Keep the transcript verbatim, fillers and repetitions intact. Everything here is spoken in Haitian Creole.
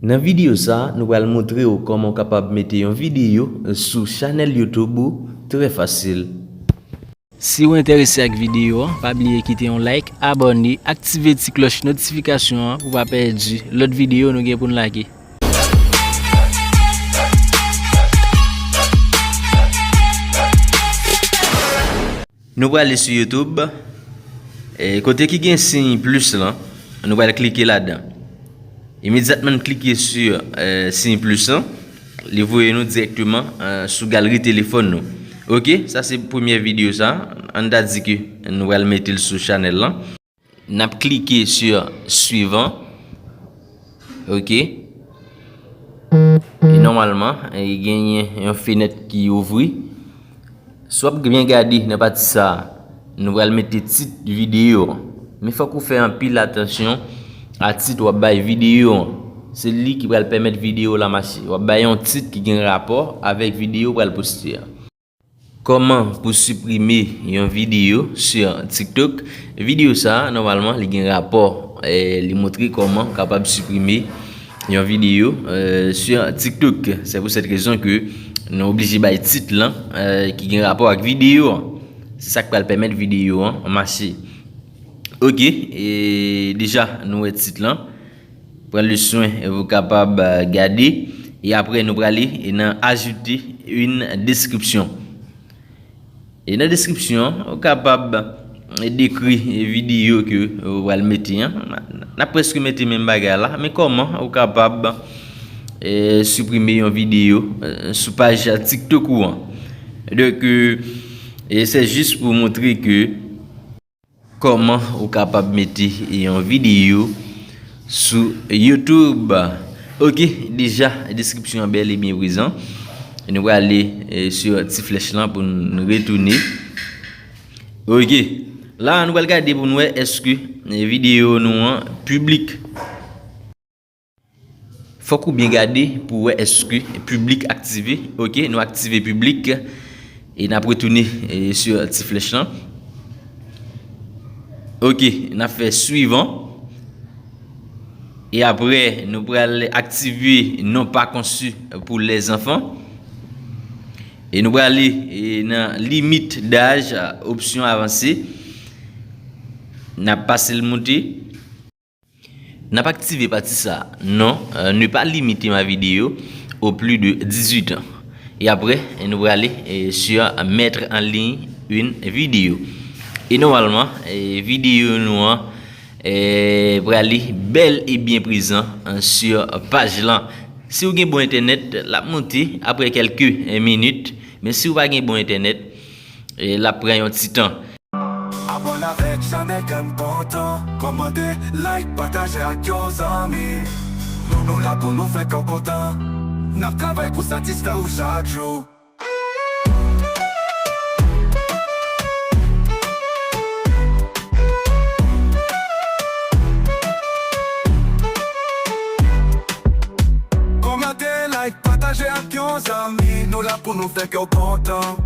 Nan videyo sa a, nou pral montre w kòman w kapab mete yon videyo sou chanèl YouTube ou trè fasil. Si w enterese ak videyo an, pa bliye kite yon like, abòne, aktive ti klòch notifikasyon an pou w pa pèdi lòt videyo nou gen pou n lage. Nou prale sou YouTube. E, kote ki gen siy plis lan, nou pral klike ladan. Imedyatman n klike sou, e, siy plis lan, li voye nou dirèkteman, e, sou galri telefòn nou. Oke, sa se premye videyo sa. Ann ta di ke nou pral mete l sou chanèl lan. N ap klike sur suivant. Oke. E nòmalman, e genyen yon fenèt ki ouvri. Si w ap byen gade nan pati sa a, nou pral mete tit videyo an. Men fòk ou fè anpil atansyon a tit w ap bay videyo an. Se li ki pral pèmèt videyo w la mache. W ap bay yon tit ki gen rapò avèk videyo w pral poste a. Kòman pou siprime yon videyo sur TikTok? Videyo sa a, nòmalman, li gen rapò, e, li montre kòman w kapab siprime yon videyo, e, sur TikTok. Se pou sèt rezon ke nou oblije bay tit lan, e, ki gen rapò ak videyo an. Se sa k pral pèmèt videyo an mache. Oke, e, deja, nou wè tit lan. Pran le swen pou kapab, e, gade. E apre, nou prale nan ajoute une description. E nan deskripsyon an, ou kapab dekri videyo ke ou pral mete an. N ap prèske mete menm bagay la, men kòman ou kapab, e, siprime yon videyo, e, sou paj TikTok ou an. Donk, e, e se jis pou montre ke kòman ou kapab mete yon videyo sou YouTube. Oke, deja, deskripsyon an bèl e byen prezan. Nou prale, e, sou ti flèch lan pou n retounen. Oke, la, nou pral gade pou n wè èske, e, videyo nou an piblik. Fòk ou byen gade pou wè èske piblik aktive. Oke, nou aktive piblik. E n ap retounen, e, sou ti flèch lan. Oke, n ap fè suivant. E apre, nou pral aktive non pas conçu pour les enfants. E nou prale, e, nan limite d'âge, option avancée. N ap pase l monte. N ap aktive pati sa, non, euh, ne pas limiter ma vidéo aux plus de dix-huit ans. E apre, nou prale, eh, sur mettre en ligne une vidéo. E nòmalman, eh, videyo nou an, eh, prale bèl e byen prezan, eh, sur paj lan. Si w gen bon entènèt, l ap monte apre kèlke, eh, minit. Men si w pa gen bon entènèt, eh, l ap pran yon ti tan. Abòne avèk chanèl Kè m Kontan. Kòmante, like, pataje ak yon zanmi. Nou, nou la pou nou fè kè w kontan. N ap travay pou satisfè w chak jou. Kòmante, like, pataje ak yon zanmi. Nou la pou nou fè kè w kontan.